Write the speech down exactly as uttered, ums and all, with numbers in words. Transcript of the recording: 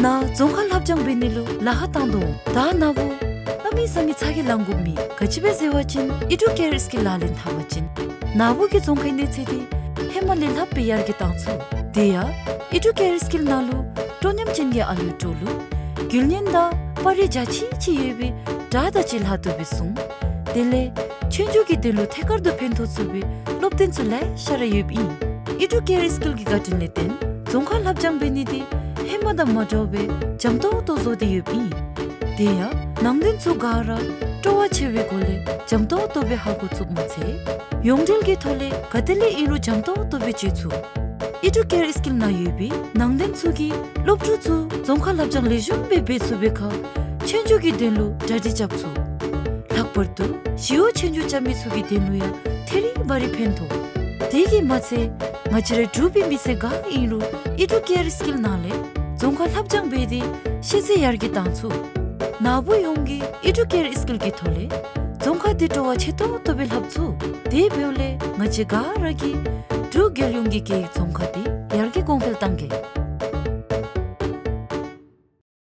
ནཱ་རྫོང་ཁ་ལྷབ་སྦྱང་འབད་ནི་ལུ་ལཱ་ཁག་བཏང་དོ་འོང་། ད་ནཱ་བུ་གནམ་མེད་ས་མེད་ཚ་གྱང་ལང་དགོཔ་མེད། ག་ཅི་སྦེ་ཟེར་བ་ཅིན་ཨི་ཌུ་ཀེར་སི་ཀིལ་ལག་ལེན་འཐབ་པ་ཅིན་ནཱ་བུ་གི་རྫོང་ཁའི་གནས་ཚད་འདི་ཧེ་མ་ལས་ལྷགཔ་སྦེ་ཡར་རྒྱས་བཏང་ཚུགས། དེ་ཡང་ཨི་ཌུ་ཀེར་སི་ཀིལ་ནང་ལུ་སྤྲོ་ཉམས་ཅན་གྱི་ཨ་ལུའི་སྤྲོ་ལུ་རྒྱུས་ཉམས་དང་པར་རིས་འཇའ་ཆི་ཆི་ཡོད་པའི་སྒྲ་དང་བཅས་ལྷག་བཏུབ་སྦེ་གསུངས། དེ་ལས་ཆོས་རྒྱུགས་ཀྱི་དོན་ལུ་ཐད་ཀར་དུ་ཕན་ཐོགས་ཚུགས་པའི་སློབ་སྟོན་ཚུ་ལེ་ཤ་ར་ཡོདཔ་ཨིན། ཨི་ཌུ་ཀེར་སི་ཀིལ་གྱི་བཀའ་དྲིན་ལས་བརྟེན་རྫོང་ཁ་ལྷབ་སྦྱང་འབད་ནི་འདི་ཧེ་མ་དང་མ་འདྲཝ་སྦེ་འཇམ་ཏོང་ཏོ་བཟོ་སྟེ་ཡོདཔ་ཨིན། དེ་ཡང་ནང་དོན་ཚུ་ག་ར་སྤྲོ་བ་ཆེ་བའི་སྒོ་ལས་འཇམ་ཏོང་ཏོ་སྦེ་ཧ་གོ་ཚུགསཔ་མ་ཚད་ཡོངས་འབྲེལ་གྱི་ཐོག་ལས་ག་ཏེ་ལས་ཨིན་རུང་འཇམ་ཏོང་ཏོ་སྦེ་བཅོས་ཚུགས། ཨི་ཌུ་ཀེར་སི་ཀིལ་ནང་ཡོད་པའི་ནང་དོན་ཚུ་གིས་སློབ་ཕྲུག་ཚུ་རྫོང་ཁ་ལྷབ་སྦྱང་ལེགས་ཤོམ་སྦེ་འབད་ཚུགས་པའི་ཁར་ཆོས་རྒྱུགས་ཀྱི་དོན་ལུ་གྲ་སྒྲིག་རྐྱབ་ཚུགས། ལྷག་པར་དུ་ཞི་གཡོག་ཆོས་རྒྱུགས་རྐྱབ་མི་ཚུ་གི་དོན་ལུ་ཡང་ཐད་རི་བ་རི་ཕན་ཐོགས། དེ་གིས་མ་ཚད་ང་བཅས་ར་འབྲུག་པའི་མི་སེར་ག་ཨིན་རུང་ཨི་ཌུ་ཀེར་སི་ཀིལ་ནང་ལས་རྫོང་ཁ་ལྷབ་སྦྱང་འབད་དེ་ཤེས་ཚད་ཡར་རྒྱས་བཏང་ཚུགས། ནཱ་བུ་ཡོངས་ཀྱིས་ཨི་ཌུ་ཀེར་སི་ཀིལ་གྱི་ཐོག་ལས་རྫོང་ཁ་འདི་སྤྲོ་བ་ཆེ་ཏོག་ཏོ་སྦེ་ལྷབ་ཚུགས། དེ་འབདཝ་ལས་ང་བཅས་ག་ར་གིས་འབྲུག་རྒྱལ་ཡོངས་ཀྱི་སྐད་ཡིག་རྫོང་ཁ་འདི་ཡར་རྒྱས་གོང་འཕེལ་བཏང་གེ།